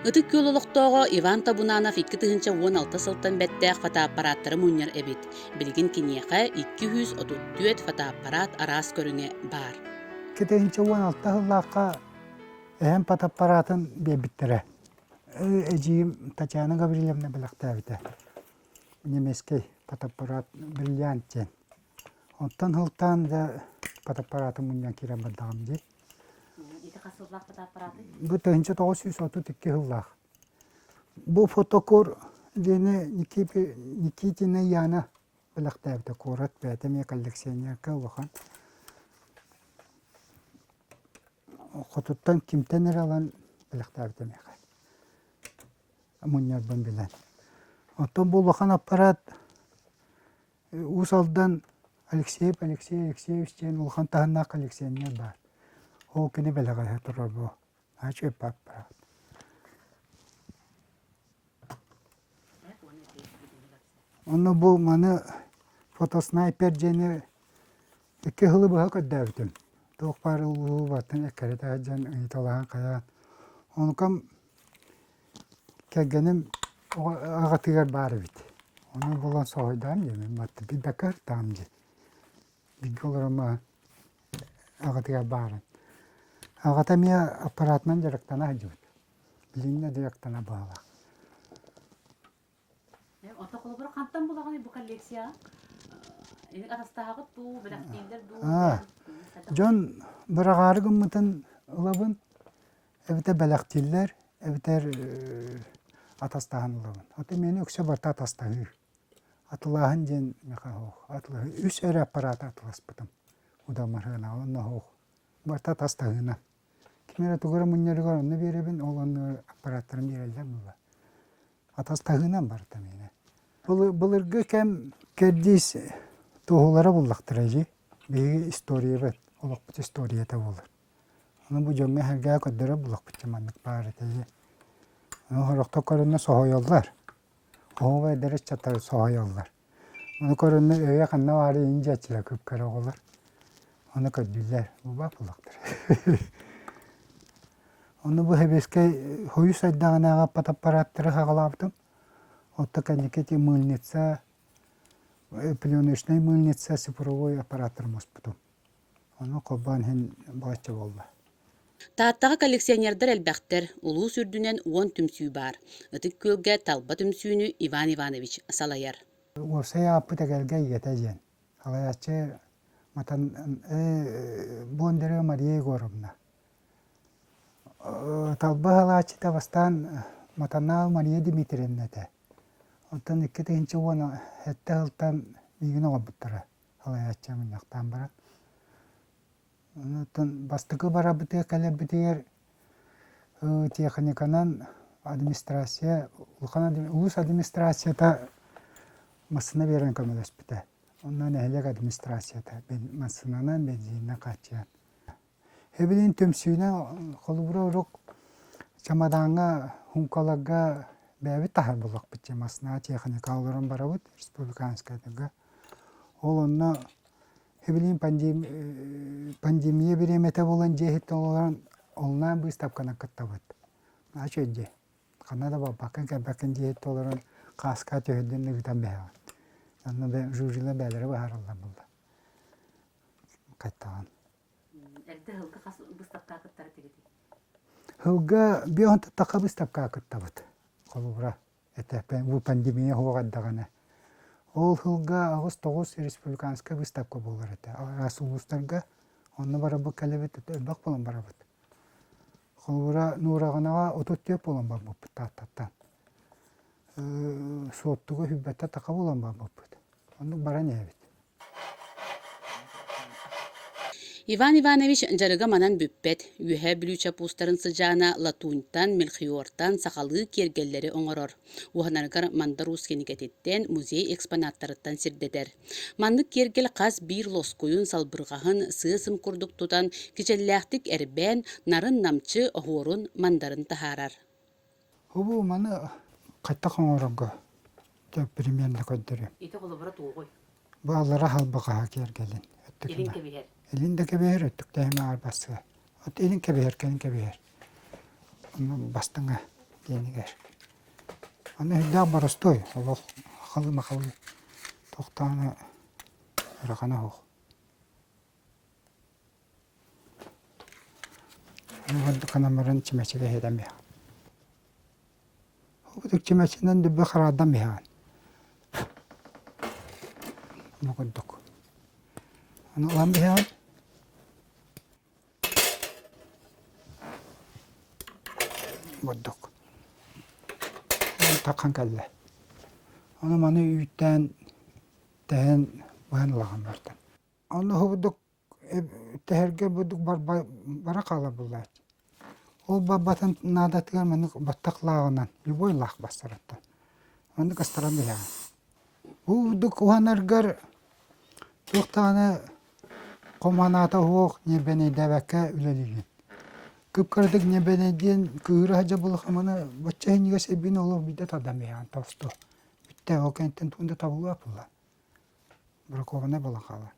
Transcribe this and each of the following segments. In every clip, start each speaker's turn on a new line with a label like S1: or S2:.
S1: Ытык Күөл олохтооҕо Иван Табунанов 2016 сылтан бэттээх фотоаппараттары мунньар эбит. Билигин киниэхэ 234 фотоаппарат араас көрүҥэ баар.
S2: 2016 сыллаахха эһэм фотоаппаратын биэрбиттэрэ. Эдьиийим Татьяна Гаврильевна бэлэхтээбитэ. Немецкэй фотоаппарат бриллиант диэн. Оттон сылтаан да фотоаппаратын мунньан киирэн бардаҕым дии.
S1: Ити хас сыллаах фотоаппараты?
S2: Бу 1932 сыллаах. Бу фотокор диэни Никитина Яна бэлэхтээбитэ куорат бэйэтэ эмиэ коллекционерка улахан. Хотуттан кимтэн эрэ ылан бэлэхтээбитэ миэхэ. Мунньарбын билэн. Оттон бу улахан аппарат Уус Алдан Алексеев Алексей Алексеевич диэн улахан таһымнаах коллекционер баар. Ол кини бэлэҕэ турар бу. Наһаа аппарат. Онно бу маны фотоснайпер диэни икки сылы быһа көрдөөбүтүм. Туох баар улуу бартын эккирэтэ сылдьан ыйыталаһан хайаан. Онукам Кэргэним аҕатыгар баар эбит. Ону булан соһуйдаҕым дии, мин баттым билбэккэ сыттаҕым дии. Бииргэ олорон аҕатыгар баарын. Аҕата эмиэ аппаратынан дьарыктана сылдьыбыт. Билигин да дьарыктана баҕалаах.
S1: Онто холобура хантан булаҕыный бу коллекцияҕа? Атастаһаҕыт дуу, бэлэхтииллэр дуу?
S2: Дьон быраҕаары гыммытын ылабын, эбэтэр бэлэхтииллэр, эбэтэр атастаһан ылабын. Аты миэнэ үксэ барыта атастаһыы. Атылааһын диэн миэхэ суох. Атылаһыы үс эрэ аппарааты атыласпытым. Удамырыанаҕа уонна суох. Барыта атастаһыынан. Ким эрэ тугу эрэ мунньарыгар онно биэрэбин, ол онно аппарааттарын биэрэллэр буолла. Атастаһыынан барыта миэнэ. Былыргы кэм кэрдиис туоһулара буллахтара дии. Биһиги историябыт, олохпут историята буолар. Ону бу дьоҥҥо-сэргэҕэ көрдөрөр буллахпыт дьэ маннык баар этэ дии. Ону сорохтор көрөннөр соһуйаллар. Оһуобай эдэр ыччаттар соһуйаллар. Ону көрөннөр өйө ханна баарый иин диэччилэр кып-кыра оҕолор. Ону көрдүүллэр, булбат буллахтара. Ону бу сэбиэскэй хойус айдаҕынааҕы фотоаппараттары саҕалаабытым. Оттон кэнники ити мыльница, пленочная мыльница цифровой аппараттары муспутум. Ону холбоон иһин балачча буолла.
S1: Тааттаҕа коллекционердар элбэхтэр, улуус үрдүнэн 10 түмсүү баар. Ытык Күөлгэ талба түмсүүнү Иван Иванович салайар.
S2: Уопсай ааппыт эгэлгэ ийэтэ диэн. Салайааччы Матан Бондарева Мария Егоровна. Талба аһылааччыта бастаан Матанаал Мария Дмитриевна этэ. Оттон 2017 сылтан миигин оҥорбуттара салайааччы мунньахтаан баран. Оттон бастакы барарбытыгар кэлэрбитигэр техниканан администрация улахан улуус администрацията массыына биэрэн көмөлөспүтэ. Онно нэһилиэк администрацията массыынанан, бензининэн хааччыйан. Эбилин түмсүүнэн холобура урук чемодаҥҥа, хункаларга бэйэбит таһар буоллахпыт дии массыына техника олорон барабыт республиканскайдарга. Ол онно эбилин пандемия бириэмэтэ буолан дьиэ иһиттэн олорон онлайн быыстапканан кыттабыт. Наһаа үчүгэй дьиэ. Ханна да барбаккын кэлбэккин дьиэ иһиттэн олорон хааска түһэрдин ыытан бэһэҕин. Онно жюрилар бэйэлэрэ быһаараллар буолла. Хаттаҕын.
S1: Эрдэ ыһылга хас быыстапкаҕа кыттар этигитий?
S2: Ыһылга биэһон тахха быыстапкаҕа кыттабыт. Холобура, этэ бу пандемия суох эрдэҕинэ. Ол сылга аҕыс-тоҕус республиканскай быыстапка буолар этэ. Араас улуустарга онно барабыт кэлэбит, элбэх буолан барабыт. Холобура, Нуураҕынаҕа 34 буолан барбыппыт Тааттаттан. Суоттуга сүүрбэттэ таха буолан барбыппыт. Оннук баран иһэбит.
S1: Иван Иванович дьарыга манан бүппэт. Үөһээ Бүлүү чопуустарын сыдьаана латуньтан, мельхиортан сахалыы киэргэллэри оҥорор. Уһанарыгар Мандар Уус кинигэтиттэн, музей экспонаттарыттан сирдэтэр. Маннык киэргэл хас биир лоскуйун, салбырҕаһын сыа-сым курдук тутан, кичэллээхтик эрбээн, нарын-намчы оһуорун, мандарын таһаарар.
S2: Бу маны хайдах оҥорорго примерно көрдөрүөм.
S1: Ити холобура туоҕуй?
S2: Бу аллара халбаҕаһа киэргэлин.
S1: Илин кэбиһэр.
S2: Илин да кэбиһэр, өттүктэһимэ аар бассыа. От илин кэбиһэр, кэлин кэбиһэр. Бастыҥа. диэнигэр. Аны үрдээх боростуой олох халы-махалы тохтоон ыарахана суох. Аны гынан баран чүмэчигэ иһитэн биһэҕин. Ол чүмэчинэн дүббэ хараардан биһэҕин. Бу курдук. Аны ылан биһэҕин. Бурдук. Таххан кэллэ. Ону маны үүттээн тэһэн быһан ылаҕын бартан. Ону бурдук тэһэргэ бурдук бара хаалар буллааччы. Ол барбатын наадатыгар маннык баттах лааҕынан любой лаах бастараттан. Маннык астаран биһэҕин. Бу бурдук уһанаргар туох даҕаны хоманаата суох ньиэрбэнэйдээбэккэ үлэлиигин. Кып-кыратык ньиэрбэнэйдиэн кыыһыра сылдьар буоллаххына бачча иһинньигэс эбиин олох биирдэ тардан биһэҕин тосту. Бүттэ ол кэнниттэн тугун да табыллыбат буолла. Бракованнай буолан хаалар.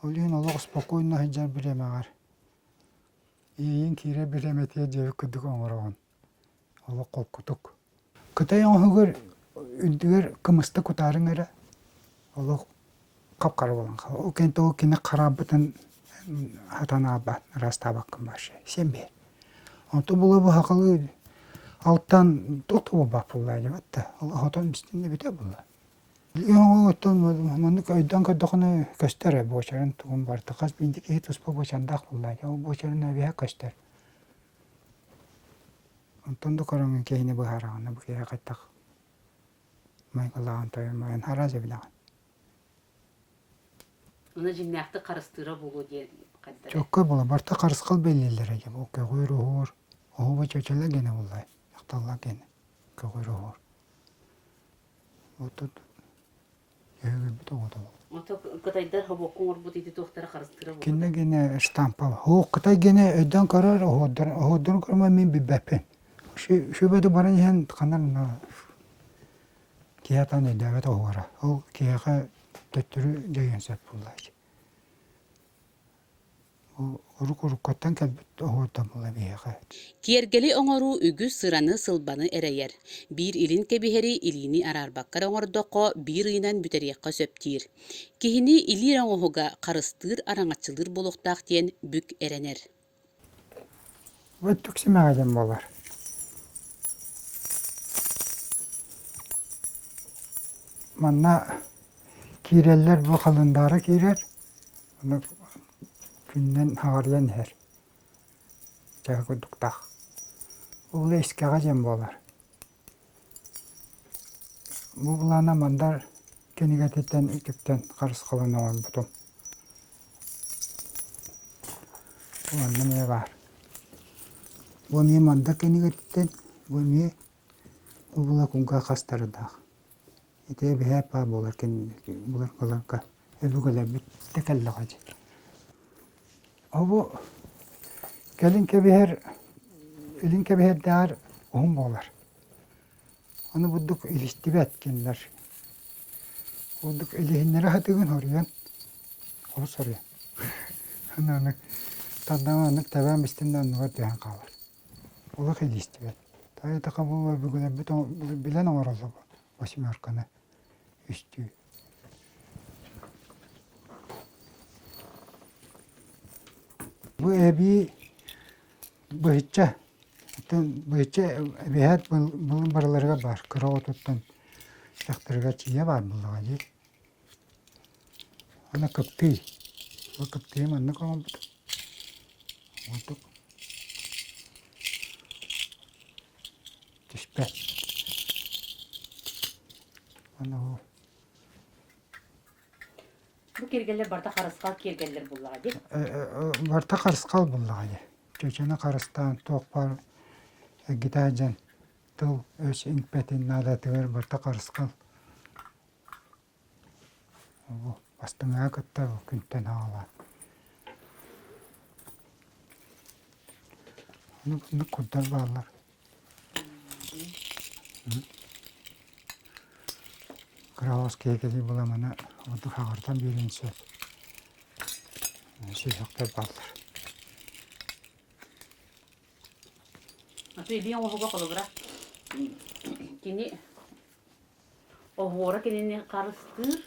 S2: Ол иһин олох спокойно сылдьар бириэмэҕэр иэйииҥ киирэр бириэмэтигэр диэбит курдук оҥороҕун. Олох холкутук. Кытай оҥоһугар үрдүгэр кымыста кутаарыҥ эрэ олох хап-хара буолан хаалар. Ол кэнниттэн ол кини хараабытын хатан аалбат, ыраастаабаккын вообще. Сиэн биэр. Онтон була бу сахалыы алтан туох да буолбат буолла дьэ да. Ол хотон бистин эбитэ буолла. Оттон маннык өйдөөн көрдөххүнэ көстөр ээ буочарын тугун барыта хас биирдии киһи туспа буочардаах буолла дьэ ол буочарын эбиһэ көстөр. Онтон да көрөҥҥүн киһини быһаараҕына бу киһи хайдах майгылааҕын тойон араас эбилэҕин.
S1: Ону дьиҥнээхтик харыстыыра буолуо диэн хайдах
S2: Чоккой буола барыта харысхал бэлиэлэрэ дьэ бу көҕүөр уһуур оһуоба чөчөлө гэнэ буолла дьахталлар гэнэ көҕүөр уһуур Отут өһүгүрбүт оҕото
S1: Ото кытайдар хобокку оҥорбут ити туохтара харыстыыра буолуо
S2: Кинэ гинэ штампа. Һуох кытай гинэ өйдөөн көрөр оһуордарын оһуордарын көрүмэ мин билбэппин. Сүбэти баран иһэн ханан киһи атан өйдөөбөт оһуора. Ол киһиэхэ төттөрү дьайыан сөп буоллааччы. Урук-уруккаттан кэлбит оһуордан буолла биһиэхэ.
S1: Киэргэли оҥоруу үгүс сыраны-сылбаны эрэйэр. Биир илин кэбиһэри илиини араарбакка эрэ оҥордоххо, биир ыйынан бүтэриэххэ сөп диир. Киһини илии эрэ оҥоһуга харыстыыр, араҥаччылыыр буолуохтаах диэн бүк эрэнэр.
S2: Өттүк симэҕэ диэн буолар. Манна киирэллэр бу халындаара киирэр, Ону күнүнэн хаҕарыйан иһэр чаһы курдуктаах. Ол искэҕэ диэн буолар. Бу былаана Мандар кинигэтиттэн үтүктэн харысхалын оҥорбутум. Онно эмиэ баар. Бу эмиэ Мандар кинигэтиттэн, бу эмиэ бу була куҥка хастардаах. Ити эбэһээт баар буолар былыргыларга өбүгэлэрбит да кэллэҕэ дии. Обу кэлин кэбиһэр, илин кэбиһэрдээҕэр уһун буолар. Ону бурдук илистибэт кинилэр. Бурдук илиһиннэрэ сатыыгын соруйан, олус соруйан. Аны аны тардан маннык тэбээн бистим да оннугар түһэн хаалар. Олох илистибэт. Таайа бу өбүгэлэрбит билэн оҥороллор восьмерканы үстүү. Бу эбии быһычча, быһычча эбиһээт былыр барыларыгар баар, кыра оҕотуттан дьахтарыгар тиийэ баар буоллаҕа дии. Аны кыптыый. Бу кыптыйы маннык оҥорбутум. Ордук түспэт. Аны ол
S1: Бу киэргэллэр барыта харысхал киэргэллэр буоллаҕа дии.
S2: Барыта харысхал буоллаҕа дии. Чүөчэни харыстаан туох баар эргитэ дьон тыл өс иҥпэтин наадатыгар барыта харысхал. Бастыҥаҕа кытта күнтэн аҕалаат. Оннук курдар бааллар. Кыраҕас киһи буламана ордук хаҕартан биэриэн сөп. Сүһүөхтэр бааллар.
S1: Аты илии оҥоһуга холобура кини оһуора кинини харыстыыр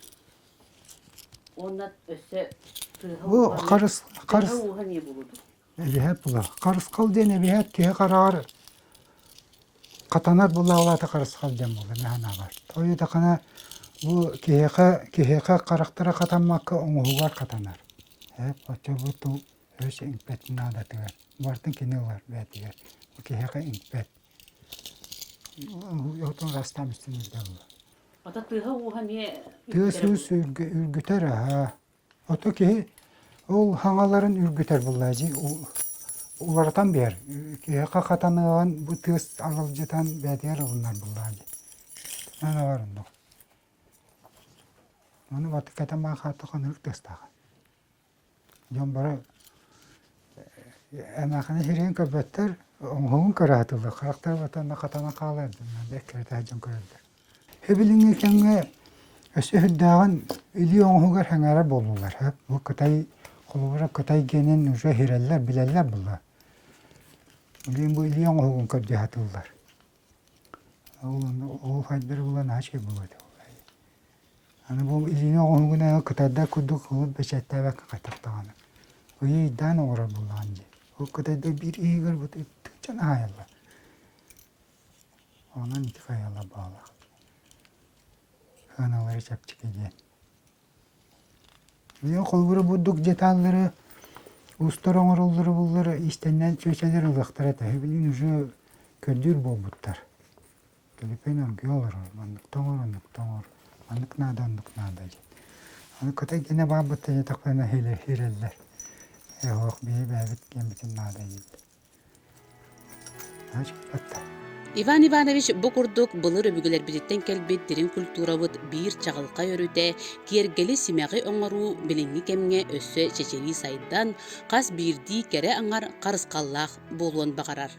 S1: уонна өссө тыаһа
S2: Бу
S1: ууһа
S2: харыс
S1: тыаһа
S2: харыс
S1: ууһа эмиэ буолуо
S2: эбиһээт буолар. Харысхал диэн эбиһээт киһи хараҕар хатанар булаалаата харысхал диэн буолар мин санаабар. Тоҕо диэтэххинэ бу киһиэхэ киһиэхэ харахтара хатаммакка оҥоһугар хатанар. Ээ оччо бу тыл өс иҥпэт наадатыгар. Барытын кини ылар бэйэтигэр. Бу киһиэхэ иҥпэт. Отон растаан истэн үрдэ буолар.
S1: Ата тыаһа ууһа эмиэ
S2: Тыас
S1: үргүтэрэ
S2: уус үргүтэр аһаа. Ото киһи ол хаҥаларын үргүтэр буоллаа дии уларытан биэр. Киһиэхэ хатаныаҕын бу тыас аралдьытан бэйэтигэр ылынар буоллаа дии. Аналар оннук. Ону батыкката маахаата ханнык тыастаах. Дьон бары эмээхини сирэйин көрбөттөр, оҥоһугун көрө сатыыллар, харахтара батанна хатанан хаалар эккирэтэ дьон көрөллөр. Билиҥҥи кэмҥэ өссө сүрдээҕин илии оҥоһугар сэҥээрэр буоллулар. Бу Кытай холобура Кытай гиэнин уже иһирэллэр, билэллэр буолла. Билигин бу илии оҥоһугун көрдүү сатыыллар. Ол ол хайдары буолан наһаа үчүгэй буолуо этэ. Аны бу илиини оҥоһугунан кытайдар курдук ылып бэчээттээбэккэ хайдах даҕаны. Ыйы ыйдаан оҥорор буоллаҕын дии. Ол кытайдар биир иһигэр бу тыынчан аһаайаллар. Онон ити хайалар баалаах. Сыаналара чэпчэки диэн. Билигин холобура бурдук деталлары уустар оҥороллоро буллар иистэннээн чүөчэлэр ылыахтара этэ. Билигин уже көрдүүр буолбуттар. Төлөпүөн оргуйа олорор, манныкта оҥор, оннукта оҥор, маннык наада, оннук наада диэн. Аны кытай гиэнэ баалбыт диэтэхпинэ иһирэллэр. Ээ ох, биһи бэйэбит гиэммитин наада дииллэр.
S1: Иван Иванович бу курдук былыр өбүгэлэрбититтэн кэлбит дириҥ культурабыт биир чаҕылхай өрүтэ киэргэли симэҕи оҥоруу билиҥҥи кэмҥэ өссө чэчирии сайдан, хас биирдии кэрэ аҥар харысхаллаах буолуон баҕарар.